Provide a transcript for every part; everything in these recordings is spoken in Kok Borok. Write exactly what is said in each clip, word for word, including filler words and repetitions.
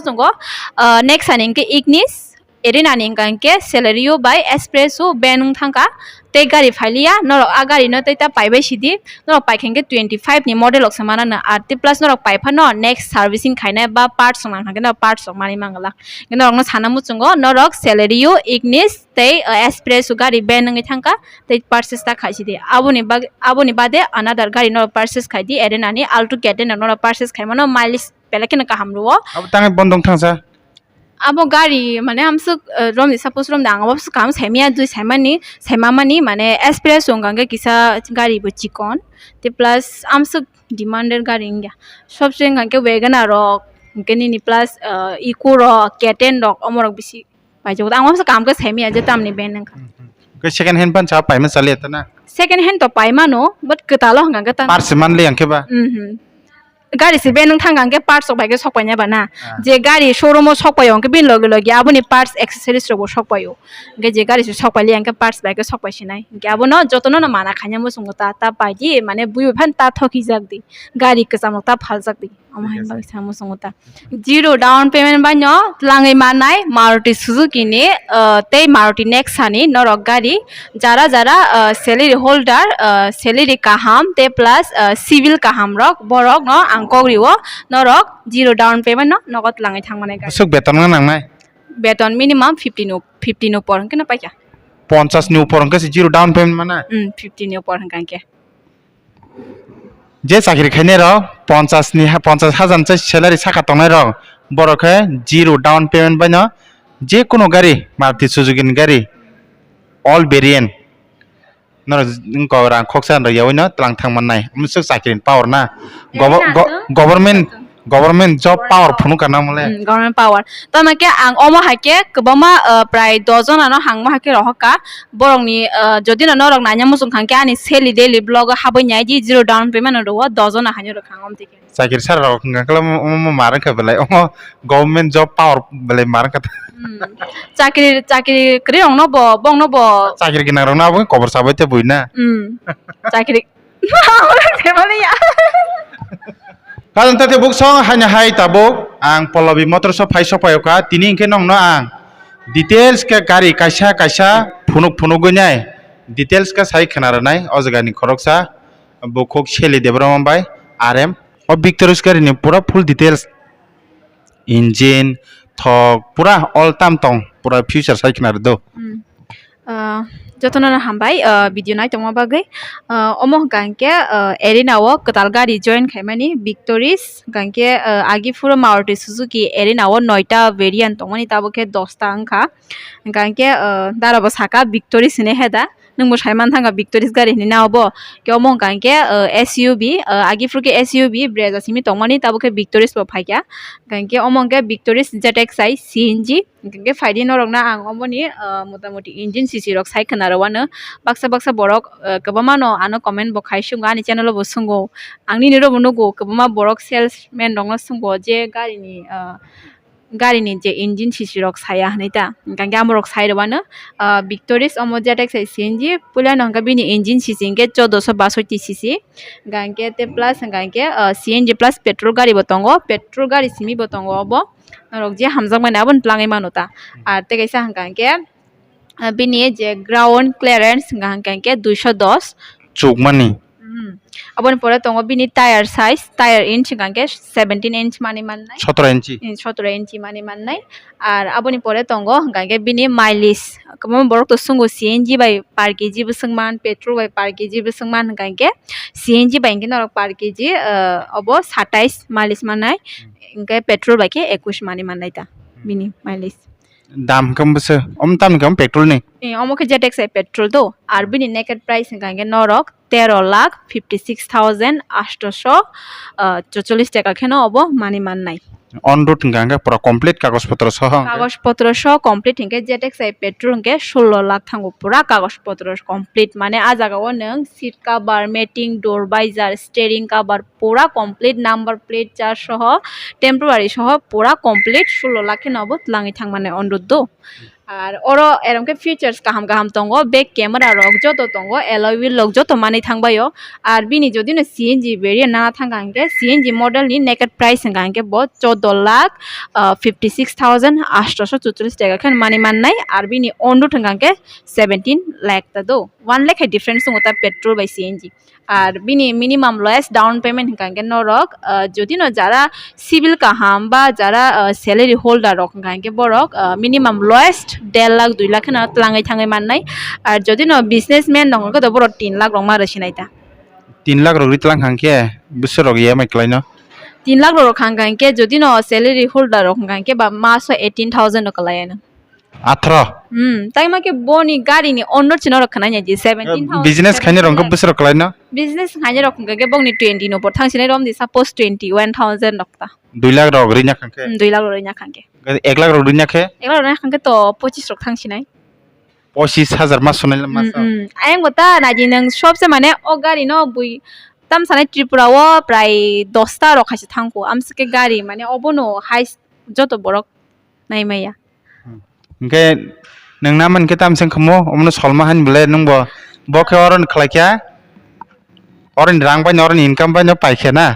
Tongo, ah, next ani hwnkhe Ignis, Erina ni hwnkha hwnkhe Celerio bai Espresso ban wng thangkha. Tei gari phailiya, norok a gari no tei ta paibai sidi, norok paikha hwnkhe twenty five ni model rok se manano, ar tei plus norok paiphano next servicing khainai ba parts rok nang hwnkhe norok parts rok manwi mangala. Norok no sana muchungo, norok Celerio, Ignis tei, ah, Espresso gari ban wngwi thangkha, tei purchase ta khaisidi. Aboni bag-, aboni bade another gari norok purchase khaidi, Erina ni Alto K ten norok purchase khaimano mileage belai kheno kaham rwo. Abo tangwi bondong thangsa. Abo gari mane amswk, eh, romni suppose romni ang abo swkang saimanya dui saimani, saimamani mane Espresso wngkha hwnkhe kisa gari bo chikon. Te plus amswk demanded gari wngya. Sobse wngkha hwnkhe Wagon R rok, hwnkhe nini plus, eh, Eeco rok, K ten rok, omorok bisi paijak. Ang abo swkang khe saimanya je tamni ban wngkha. Hwnkhe second hand pan cha paima chaliya ta na? Second hand to paimano, but kwtalo hwnkha hwnkhe ta. Parts manliya hwnkhe ba? Mhm. Gari se ban wng thangkha hwnkhe parts rok bai khe sok paina ba na. Ah. Je gari showroom o sok paio hwnkhe bini loge loge aboni parts accessories rok bo sok paio. Hwnkhe je gari se sok pailiya hwnkhe parts bai khe sok pai sinai. Hwnkhe abono jotono no mana khaina muchungo ta, ta paidi mane buibai phan ta thokijak di. Gari kwcham rok ta phaljak di. Omo hai bagwi sa muchungo ta. Zero down payment bai no twlangwi mannai Maruti Suzuki ni, ah, tei Maruti Nexa ni norok gari. Jara jara, ah, salary holder, ah, salary kaham tei plus, ah, civil kaham rok, borok no ang kok rio, norok zero down payment no nogo twlangwi thangmani gari. Bwswk beton no nangnai? Beton minimum fifty ni up-, fifty ni upor hwnkhe no paikha. Ponchas ni upor hwnkhe se zero down payment mana? Hmm, fifty ni upor hwnkha hwnkhe. Je chakri khainai rok ponchas ni ha, ponchas hajar ni salary saka tongnai rok, borok khe zero down payment bai no je kono gari, Maruti Suzuki ni gari, all variant, norok wngkha rang khoksa rok yaui no twlang thang mannai, omo swk chakri ni power na. Gobo-, go-, government, government job power phunuk ka na mole. Hmm, government power. Tamo khe ang omo hai khe kwbangma, ah, prai dos jona no hangmo hai khe rohor kha. Borok ni, ah, jodi no norok naina muchung kha khe ani seli daily vlog o habwi nai di, zero down payment no rwo, dos jona hai no rwkha ang omo twi khe. Chakiri sara rok hwnkha khe omo, omo mar wngkha belai, omo government job power belai mar wngkha. Hmm. Chakiri, chakiri kwrwi rok no bo, bong no bo. Chakiri gwnang rok no abo kobor sabai tei bui na. Hmm. Chakiri. Kajang tati buk song haino hai tabuk ang Pallavi Motors o phai sok phai o kha, tini hwnkhe nongno ang details khe gari kaisa kaisa phunuk phunuk gwi nai details khe sai khwna rwnai o jaga ni khoroksa bukhuk Seli Debbarma bai R M o Victoris gari ni pura full details engine thok pura all tam tong pura feature sai khwna rwdo. Hmm. Ah, jotono no hambai, ah, video nai tongma bagwi. Ah, omo hwnkha hwnkhe, ah, Erina o kwtal gari join khaimani Victoris, hwnkha hwnkhe, ah, agi phuru Maruti Suzuki Erina o noita variant tongmani, tabuk khe dosta wngkha. Hwnkha hwnkhe, ah, dara bo saka Victoris hinwi heda, nwngbo saiman thangkha Victoris gari hinwi na obo. Khe omo hwnkha hwnkhe, ah, S U V, ah, agi phuru khe S U V Brezza simi tongmani, tabuk khe Victoris bo phaikha. Hwnkha hwnkhe omo hwnkhe Victoris Z X I C N G. Hwnkhe phaidi norokno ang omoni, ah, motamoti engine C C rok sai khwna rwano. Baksa baksa borok, ah, kwbangma no ano comment bo khai sungo, ani channel o bo sungo. Ang nini rokbo nugo, kwbangma borok salesman rokno sungo je garini, ah, garini je engine C C rok saya hinwi ta. Hwnkhe amorok sai rwano, ah, Victoris omo Z X I C N G, puilano hwnkhe bini engine C C hwnkhe chodosho bashotti C C. Hwnkhe te plus hwnkhe, ah, C N G plus petrol gari bo tongo, petrol gari simi bo tongo obo. Norok je hamjakmani abono twlangwi mano ta. Hmm. Ar tei kaisa hwnkha hwnkhe, ah, bini je ground clearance hwnkha hwnkha hwnkhe duisho dos. Chukmani. Hmm. Aboni pore tongo bini tire size, tire inch hwnkha hwnkhe seventeen inch mani mannai. Sotoro inchi. Hmm, sotoro inchi mani mannai. Ar aboni pore tongo hwnkha hwnkhe bini mileage. Kwbangma borok to sungo C N G bai per K G bwswk man, petrol bai per K G bwswk man hwnkha hwnkhe C N G bai hwnkhe norok per K G, ah, obo satais mileage mannai. Hmm. Hwnkhe petrol bai khe ekush mani mannai ta. Hmm. Bini mileage. Dam hwnkhe bwswk, omo tamni khe omo petrol ni? Eh, omo khe Z X I petrol do, ar bini naked price hwnkha hwnkhe norok tero lakh fifty six thousand aatshosho, ah, chocholish taka kheno obo mani mannai. On road hwnkha hwnkhe pura complete kagoj potro soho hwnkhe? Kagoj potro soho complete hwnkhe Z X I petrol hwnkhe solo lakh thango pura kagoj potro complete, mane ah jaga o nwng seat cover, mating, door visor, steering cover, pura complete number plate jar soho, temporary soho pura complete solo lakh kheno obo twlangwi thangmani on road do. Ar oro erom khe features kaham kaham tongo, back camera rok joto tongo, alloy wheel rok joto manwi thangbaio. Ar bini jodi no C N G variant nana thangkha hwnkhe C N G model ni naked price hwnkha hwnkhe bo chodo lakh, ah, fifty six thousand aatso chucholish taka khe mani mannai. Ar bini on road hwnkha hwnkhe seventeen lakh ta do, one lakh hai difference tongo ta petrol bai C N G. Ar bini minimum lowest down payment hwnkha hwnkhe norok, ah, jodi no jara civil kaham ba jara, ah, salary holder rok hwnkha hwnkhe borok, ah, minimum lowest der lakh dui lakh kheno twlangwi thangwi mannai. Ar jodi no businessman rok hwnkhe to borok tin lakh rok ma rwsinai ta. Tin lakh rok ri twlang hwnkhe bwswk rok E M I kwlaino? Tin lakh rok hwnkha hwnkhe jodi no salary holder rok hwnkha hwnkhe ba maso eighteen thousand rok kwlaiano. Athro. Hmm, tai ma khe boni gari ni owner chino rok khna nyaji seventeen thousand. Business khaina rok bwswk rok kwlaino? Business khaina rok hwnkha khe bongni twenty no por thang sinai rom di, suppose twenty one thousand rok ta. Dui lakh rok ri nya khankhe? Hmm, dui lakh rok ri nya khankhe. Ek lakh rok ri nya khe? Ek lakh rok ri nya khankhe to pochis rok thang sinai. Pochis hajar ma sunai ma. Hmm, hmm. Ayang bo ta naji nang sob se mane o gari no bui tam sanai Tripura o prai dosta rok khaisa thangkho. Amsike gari mane obono hai joto borok nai maya. Hwnkhe nwng naman khe tamo se wngkha mo, omono solma hani belai nwng bo, bo khe oro ni khlai kha, oro ni rang bai no, oro ni income bai no pai kha na.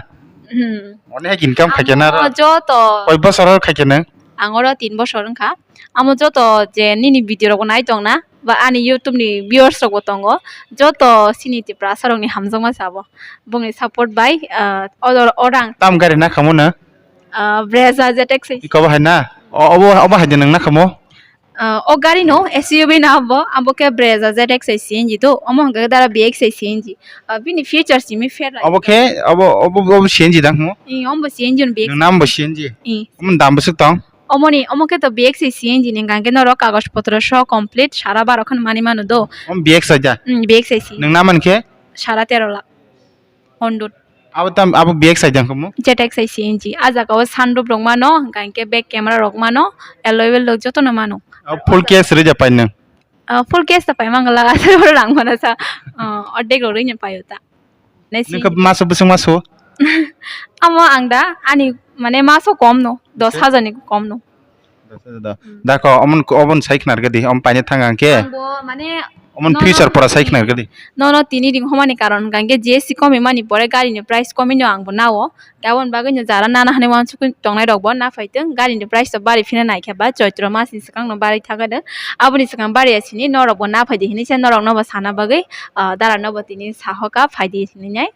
Hmm. Onek income khai kha na aro. Amo joto. Koi bosor oro khai kha nwng? Ang oro tin bosor wngkha. Amo joto je nini video rok bo nai tong na, ba ani YouTube ni viewers rok bo tongo, joto chini Tiprasa rok ni hamjakma se abo. Bongni support bai, ah, odor-, orang. Tam gari na khamu na? Ah, Brezza Z X I. Iko bo hai na? O, obo, obo hai de nwng na khamu? Ah, o gari no S U V na abo, abo khe Brezza Z X I C N G do, omo hwnkha khe dara B X I C N G. Ah, bini features simi fair. Obo khe, obo, obo, obo C N G dang khamu? Ih, omo C N G no B X I. Nwng na omo C N G? Ih. Omo dam bwswk tong? Omoni, omo khe to B X I C N G ni hwnkha khe norok kagoj potro so complete sara baro khan mani mano do. Omo B X I da? Hmm, B X I C. Nwng na man khe? Sara tero lakh. Honda. Abo tam, abo B X I jang khamu? Z X I C N G. A jaga o sunroof rok mano, hwnkha hwnkhe back camera rok mano, alloy wheel rok joto no mano. Abo full cash rwja pai nwng? Ah, full cash ta pai mangala, aswk rang mana sa, ah, ordek rok rwino paio ta. Nai si. Nwng khe maso bwswk maso? Amo ang da, ani mane maso kom no, dos hajar ni kom no. Dakho, omon, omon sai khnar gadi, om paine thang ang khe. Ang bo mane omon no, future no, pora sai khnar gadi. No, no, tini ring homani karon hwnkha hwnkhe G S T komi mani pore gari ni price komi no ang bo nao. Aboni bagwi no jara nana hani wansukwi tongnai rok bo na phai tong, gari ni price to bari phina nai khe ba Choitro mas ni swkang no bari thaga de. Aboni swkang bari ya sini norok bo na phai di hinwi se norok no bo sana bagwi, ah, dara no bo tini sahoka phai di hinwi nai.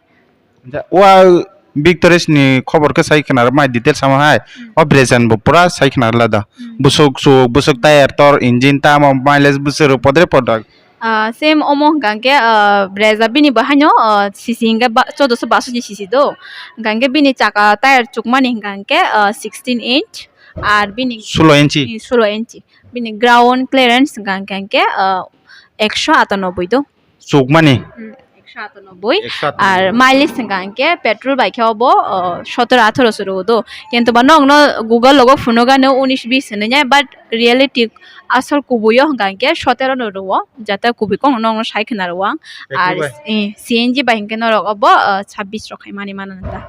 Ja, wa Victoris ni khobor khe sai khna rw mai details samo hai. Hmm. O Brezza bo pura sai khna rw la da. Hmm. Busuk suk, busuk tire tor, engine tamo, mileage busuk rw podre podak. Ah, same omo hwnkha hwnkhe, ah, Brezza bini bo haino, ah, C C hwnkhe ba, chodoso basoji C C do. Hwnkha hwnkhe bini chaka tire chukmani hwnkha hwnkhe, ah, sixteen inch. Ar bini sulo inchi. Sulo inchi. Bini ground clearance hwnkha hwnkhe, ah, ekso atanoboi do. Chukmani? Hmm, ekso atanoboi. Ekso atanoboi. Ar mileage hwnkha hwnkhe petrol bai khe obo, o, sotoro atharo se rwo do. Kintu ba nokno Google logo phunukgano unis bis hinwi nai, but reality asol kubui o hwnkha hwnkhe sotoro no rwo, jata kubui kok nokno sai khna rwo ang. Petrol bai? Ar, eh, C N G bai hwnkhe norok obo, o, sabbish rok khai mani mano ta.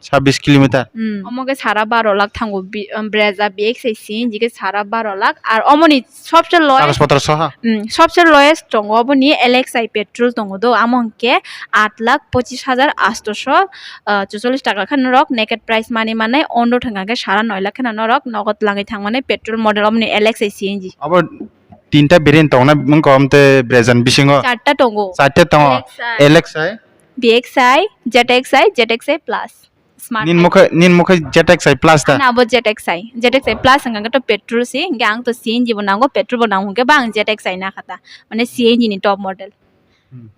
Sabbish kilometer. Hmm. Omo khe sara baro lakh thango bi-, um, Brezza B X I C N G khe sara baro lakh. Ar omoni sobse lowest, kagoj potro soha? Hmm, sobse lowest tongo oboni L X I petrol tongo do, amo hwnkhe aat lakh pochis hajar aatso, ah, chucholish taka khe norok naked price mani mannai, on road hwnkha khe sara noi lakh kheno norok nogod langwi thangmani petrol model oboni L X I C N G. Abo tinta variant tongo na wngkha omte Brezza ni bisingo? Charta tongo. Charta tongo. L X I. L X I. B X I, Z X I, Z X I plus. Smart. Nin mokhe, nin mokhe Z X I plus ta? Ana abo Z X I. Z X I plus hwnkha khe to petrol se, hwnkhe ang to C N G bo nango, petrol bo nango, hwnkhe ba ang Z X I na kha ta. Mane C N G ni top model. Hmm.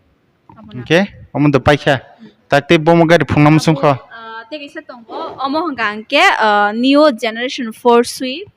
Abo na. Hwnkhe, omo to paikha. Hmm. Tak tei bomo gari phungnamo songkho. Ah, tei kisa tongo, omo hwnkha hwnkhe, ah, new generation four Swift.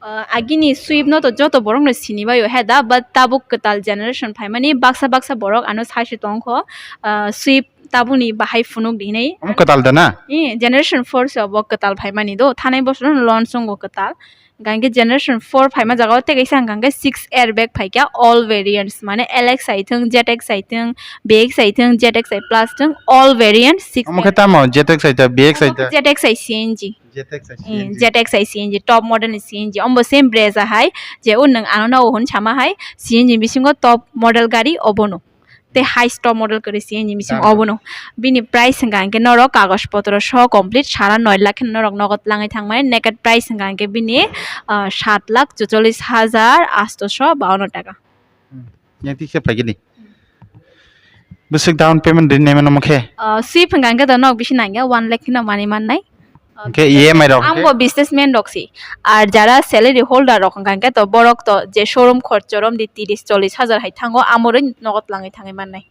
Ah, agini Swift no to joto borok no sini bai o he da, but tabuk kwtal generation phaimani baksa baksa borok ano sai se tongkho, ah, Swift tabukni bahai phunuk di hinwi. Omo kwtal da na? Eh, generation four se obo kwtal phaimani do, thanai bosor no launch wngo kwtal. Hwnkhe generation four phaima jaga o tei kaisa hwnkhe six airbag phaikha, all variants, mane L X I thung, Z X I thung, B X I thung, Z X I plus thung, all variants six Omo khe airbag. Tamo Z X I ta, B X I ta? Omo khe Z X I C N G. Z X I Eh, C N G. Z X I C N G, top model ni C N G. Ombo same Brezza hai, je o nwng ano nogo hwn sama hai, C N G bisingo top model gari obono. Tei highest top model kwrwi C N G bising Tamo. Obono. Bini price hwnkha hwnkhe norok kagoj potro so complete sara noi lakh kheno norok nogot langwi thangmani. Naked price hwnkha hwnkhe bini, ah, sat lakh chuchollis hajar atso bawanno taka. Hmm. Yang tikhe phaikhe di. Bwswk down payment rinai mano mokhe? Ah, Swift hwnkha hwnkhe to nok bisi nangya, one lakh kheno manwi mannai. Hwnkhe E M I rok hwnkhe? Ambo businessman rok si. Ar jara salary holder rok hwnkha hwnkhe to borok to je showroom khorcho romdi tiris chollish hajar hai thango, amoroi nogot langwi thangwi mannai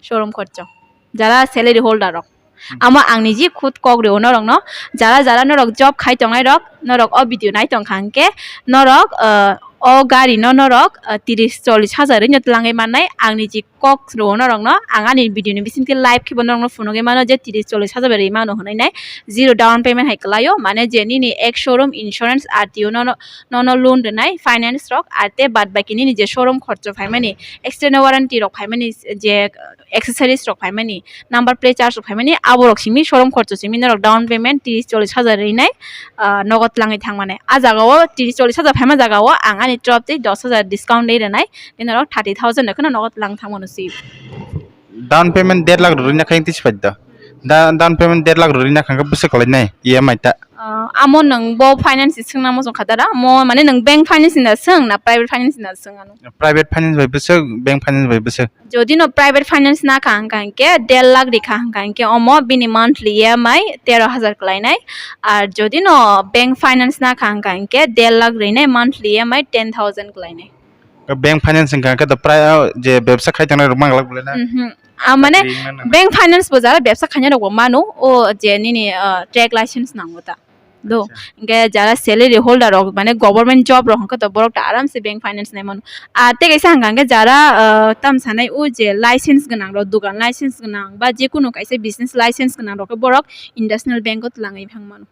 showroom khorcho. Jara salary holder rok. Hmm. Amo ang niji khud kok rio norokno, jara jara norok job khai tongnai rok, norok o video nai tongkha hwnkhe norok, uh, o gari no norok, uh, tiris chollish hajar rino twlangwi mannai. Ang niji kok rwo norokno, ang ani video ni bisingtwi live khe bo norokno phunugwi mano je tiris chollish hajar bai rwi mano hwnwi nai, zero down payment hai kwlaio, mane je nini ek showroom insurance, R T O nono, nono loan rwnai, finance rok, ar tei bad baki nini je showroom khorcho phaimani, extended warranty rok phaimani, je accessories rok phaimani, number plate charge rok phaimani, aborok simi showroom khorcho simi norok down payment tiris chollish hajar rwi nai, ah, nogot langwi thangmani. A jaga o tiris chollish hajar phaima jaga o ang ani top tei dos hajar discount rwi rwnai. Bini norok thirty thousand rok kheno nogot lang thangmano si. Down payment der lakh rwrwi nakha tisi pai da. Da-, down payment der lakh rwrwi nakha khe bwswk kwlai nai E M I ta. Ah, amo nwng bo finance swngna muchung kha dara? Mo mane nwng bank finance ni da swng na private finance ni da swng ano? Private finance bai bwswk, bank finance bai bwswk. Jodi no private finance nakha hwnkha hwnkhe der lakh rikha hwnkha hwnkhe omo bini monthly E M I tero hajar kwlai nai. Ar jodi no bank finance nakha hwnkha hwnkhe der lakh rwi nai, monthly E M I ten thousand kwlai nai. Bank finance hwnkha khe to prai, o, je bebsa khai tongnai rok manglak bolai na. Mhm. Ah, mane Sakri wngna nang. Bank finance bo jara bebsa khainai rok bo mano, o je nini, ah, trade license nango ta. Do. Acha. Hwnkhe jara salary holder rok, mane government job rok hwnkhe to borok ta aram se bank finance nai mano. Ah, tei kaisa hwnkha hwnkhe jara, ah, tam sanai o je license gwnang rok, dugan license gwnang ba je kunu kaisa business license gwnang rok khe borok industrial bank o twlangwi phang mano.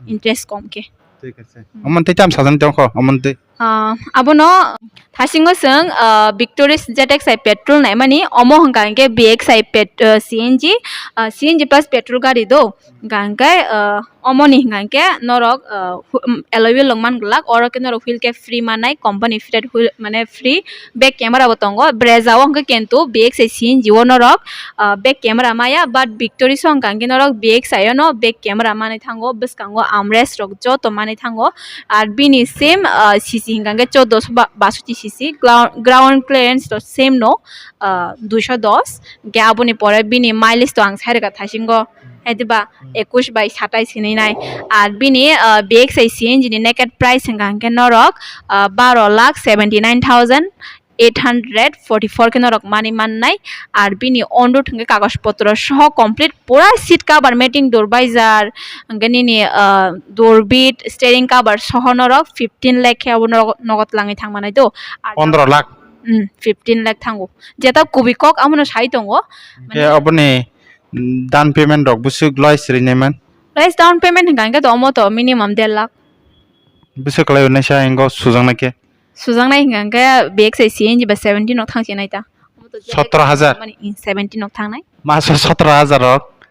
Hmm. Interest kom khe. Thik ache. Hmm. Omo tei tam sajani tongkho, omo tei. Ah, abono thasingo chwng, ah, Victoris Z X I petrol naimani, omo hwnkha hwnkhe B X I pet-, ah, C N G, ah, C N G plus petrol gari do. Hwnkha hwnkhe, ah, omoni hwnkha hwnkhe norok, ah, hu-, um, alloy wheel rok man glak, oro khe norok wheel khe free mannai, company fitted wheel, mane free, back camera bo tongo. Brezza o hwnkhe kintu B X I C N G o norok, ah, back camera maya, but Victoris o hwnkha hwnkhe norok B X I o no back camera manwi thango, bwskango armrest rok joto manwi thango. Ar bini same, ah, C C hwnkha hwnkhe chordoso ba-, basoti C C, gla-, ground clearance to same no, ah, duiso dos. Hwnkhe aboni pore bini mileage to ang sai rwkha thaisingo, hai diba, Hmm. ekush bai satais hinwi nai. Ar bini, ah, B X I C N G ni naked price hwnkha hwnkhe norok, ah, baro lakh seventy nine thousand eight hundred forty four khe norok manwi mannai. Ar bini on road hwnkhe kagoj potro soho complete pura seat cover, matting door visor, hwnkhe nini, ah, door bead, steering cover soho norok fifteen lakh khe abo norok nogot langwi thang manai do. Ar pondro lakh? Hmm, fifteen lakh thango. Jeta kubui kok abono sai tongo. Hwnkhe mane oboni, mm, down payment rok bwswk loi swrwinai man? Lowest down payment hwnkha hwnkhe to omo to minimum der lakh. Bwswk kwlai naisa ingo sujaknai khe? Sujaknai hwnkha hwnkhe B X I C N G ba seventeen no thangsinai ta. Omo to je sotro hajar? Mani, mm, seventeen no thangnai. Maso sotro hajar rok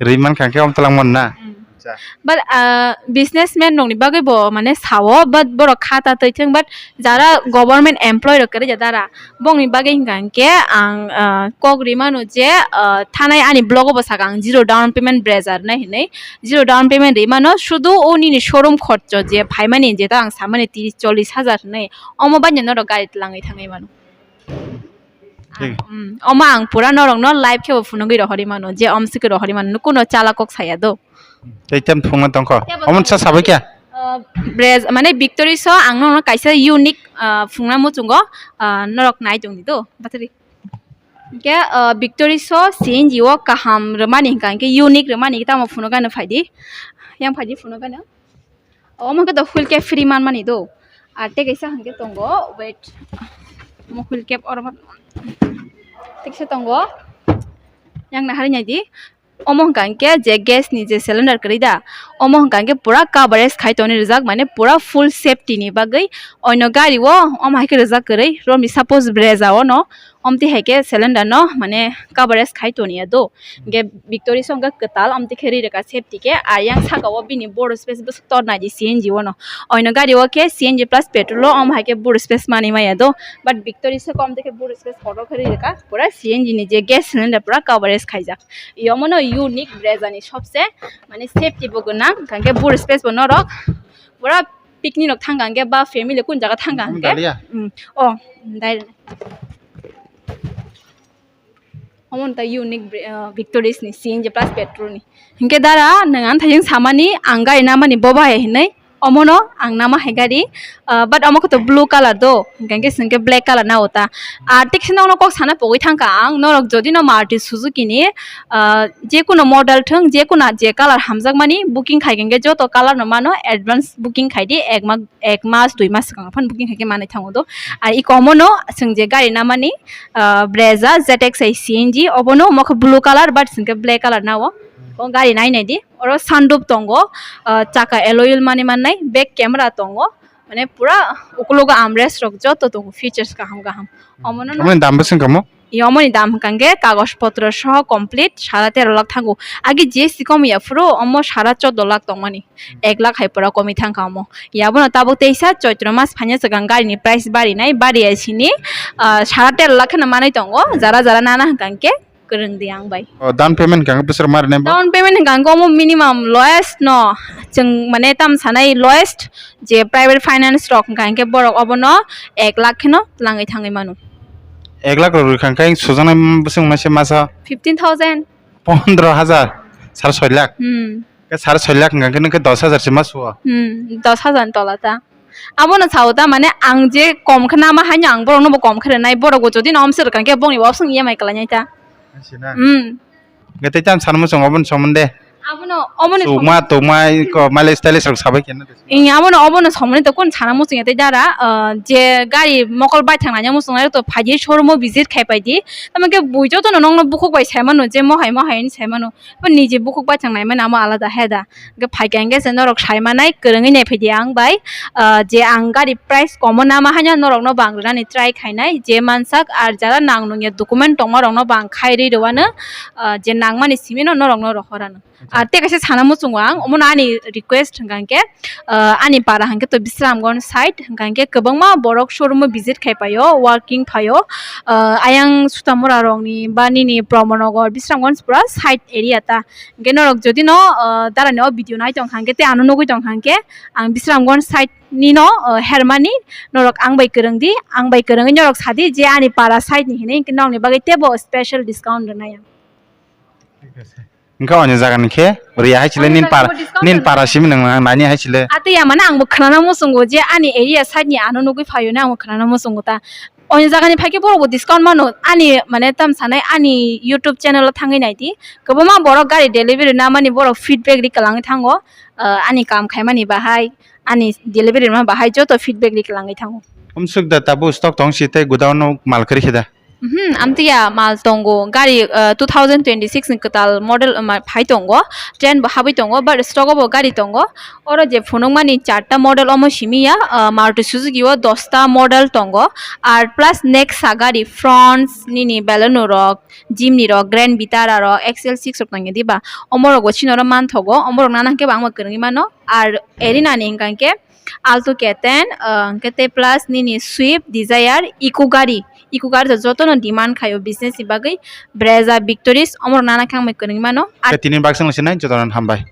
rwi mankha khe omo twlangmani na? Mm. Acha. But, ah, businessman rokni bagwi bo mane sao, but borok kha ta twi thung, but jara government employee rok kwrwi ja dara, bongni bagwi hwnkha hwnkhe ang, ah, kok rwi mano je, ah, thanai ani vlog o bo sakha ang zero down payment Brezza nai hinwi, zero down payment rwi mano, sudu o nini showroom khorcho je phaimani, jeta ang samani tiris chollish hajar hinwi, omo bai norok gari twlangwi thangwi mano. Thik. Mm, omo ang pura norokno live khe bo phunugwi rohorwi mano, je omswkhe rohorwi mano, kuno chala kok saya do. Tei tem phungna tongkho. Tei bo omo sa sabai kya? Uh, Brezza, mane Victoris o ang nono kaisa unique, uh, phungna muchungo, uh, norok nai tongdi do, batari. Hwnkhe, uh, Victoris o C N G o kaham rwmani hwnkha hwnkhe unique rwmani tamo phunugano phaidi. Yang phaidi phunugano. Omo hwnkhe to wheel cap free manmani do. Ar tei kaisa hwnkhe tongo, wait. Omo wheel cap oro ma-, tei kaisa tongo. Yang nahari nai di. Omo hwnkha hwnkhe je gas ni je cylinder kwrwi da, omo hwnkha hwnkhe pura coverage khai tongni rijak, mane pura full safety ni bagwi. Oino gari o omo hai khe rijak kwrwi, romni suppose Brezza o no, omtwi hai khe cylinder no mane coverage khai tongya do. Hwnkhe Victoris o hwnkhe kwtal, omtwi khe ri rwkha safety khe. Ar yang saka o bini board space bwswk tor nai di C N G o no. Oino gari o khe C N G plus petrol o, omo hai khe board space manwi maya do. But Victoris o khe omtwi khe board space kotor khe ri rwkha, pura C N G ni je gas cylinder pura coverage khaijak. Yomono unique Brezza ni sobse mane safety bo gwnang, hwnkhe boot space bo norok pura picnic rok thangkha hwnkhe ba family kun jaga thangkha Omo hwnkhe. Dalia? Mm, oh, dai. Omo ta unique bre-, uh, Victoris ni C N G plus petrol ni. Hwnkhe dara nwng ang thaijing samani ang gari namani bo bahai hinwi. Omono ang nama hai gari, ah, but omo khe to blue color do, hwnkhe hwnkhe black color na ota. Ah, thik se nokno kok sana pogwi thangkha ang, norok jodi no Maruti Suzuki ni, ah, je kuno model thwng, je kuno je color hamjakmani booking khai hwnkhe joto color no mano advance booking khai di, ek ma-, ek mas, dui mas swkang phano booking khai khe manwi thango do. Ar iko omono chwng je gari namani, ah, Brezza Z X I C N G, obono omo khe blue color, but hwnkhe black color na o. O gari nai nai di. Oro sunroof tongo, ah, chaka alloy wheel mani mannai, back camera tongo, mane pura ukulogo armrest rok joto tongo, features kaham kaham. Omono no Omoni dam bwswng kamo? Yomoni dam hwnkha hwnkhe kagoj potro soho complete sara tero lakh thango. Agi G S T komi ya phuru omo sara choddo lakh tongmani. Ek lakh hai pura komi thangkha omo. Yabono tabuk teisa Choitro mas phaina swkang gari ni price bari nai, bari ya sini, ah, sara tero lakh kheno manwi tongo, jara jara nana hwnkha hwnkhe. Kwrwng di ang bai. O, down payment hwnkha khe bwswk ma rwnai bo? Down payment hwnkha khe omo minimum lowest no, chwng mane tam sanai lowest je private finance rok hwnkha hwnkhe borok obono ek lakh kheno twlangwi thangwi mano. Ek lakh rok rwkha hwnkhe sujaknai bwswk masa masa? Fifteen thousand. Pondro hajar, sar soi lakh? Hmm. Khe sar soi lakh hwnkha khe nwng khe dos hajar se ma suo? Hmm, dos hajar ni tola ta. Abono sao ta, mane ang je kom khe nama haino ang borokno bo kom khe rwnai, borok bo jodi no omse rwkha khe bongni bo option E M I kwlainai ta. Asina. Hmm. Hwnkhe tei tamo sana muchungo aboni somonde? Abono, omono Chukma, somonde. Tokma, iko mileage tileage rok sabai khe na. Ing abono, obono somonde to kun sana muchung ya tei dara, ah, je gari mokol bai thang nanya muchung nai to phaidi showroom o visit khai paidi. Tamo khe bui joto no nokno bukhuk bai sai mano je mohai mohai ni sai mano. Bo niji bukhuk bai thang nai mano amo alada he da. Hwnkhe phaikha hwnkhe se norok sai manai, kwrwngwi nai phaidi ang bai, ah, je ang gari price komo nama haino norokno bo ang rwnani try khainai, je mansak ar jara nang nungya document tongma rokno bo ang khairwi rwano, ah, je nangmani simino norokno rohorano. Acha. Ar tei kaisa sana muchungo ang, omono ani request hwnkha hwnkhe, ah, ani para hwnkhe to Bisramganj side, hwnkha hwnkhe kwbangma borok showroom o visit khai paio, working phaio, ah, ayang Sutamura rokni ba nini Pramanagar, Bisramganj pura side area ta. Hwnkhe norok jodi no, ah, darani o video nai tongkha hwnkhe tei ano nugwi tongkha hwnkhe ang Bisramganj side ni no, ah, hermani norok ang bai kwrwng di, ang bai kwrwngwi norok sadi je ani para side ni hinwi hwnkhe nokni bagwi teibo special discount rwnai ang. Thik ase. Wngkha ani jaga ni khe riya hai chile Ani nin jaga para, ni discount nin rwnai. Para simi nang nani hai chile. Ate ya mane ang bo khwnana muchungo je ani area side ni ano nugwi phaio ne ang bo khwnana muchungo ta. Oni jaga ni phaikhe borok bo discount mano, ani mane tam sanai ani YouTube channel o thangwi naidi. Kwbangma borok gari delivery namani borok feedback ri kwlangwi thango, ah, ani kam khaimani bahai, ani delivery rwma bahai joto feedback ri kwlangwi thango. Umsuk da tabuk stock tong si tei godown o mal kwrwi khe da? Mhm, amtwi ya mal tongo, gari, ah, two thousand twenty-six ni kwtal model, ah, ma-, phai tongo, trend bo habwi tongo, but stock o bo gari tongo. Oro je phunukmani charta model omo simi ya, ah, Maruti Suzuki o dosta model tongo, ar plus Nexa gari, Fronx, nini Baleno rok, Jimny rok, Grand Vitara rok, X L six rok tongya diba, omo rok bo chini oro manthogo, omo rok nana hwnkhe bo ang bo kwrwngwi mano, ar Arena ni hwnkha hwnkhe Alto K ten, ah, hwnkhe tei plus nini Swift Dzire, Eeco gari, Eeco gari to jotono demand khaio business ni bagwi, Brezza, Victoris, omo rok nana khe ang bo kwrwngwi mano. Tini baksa no sinai jotono hambai.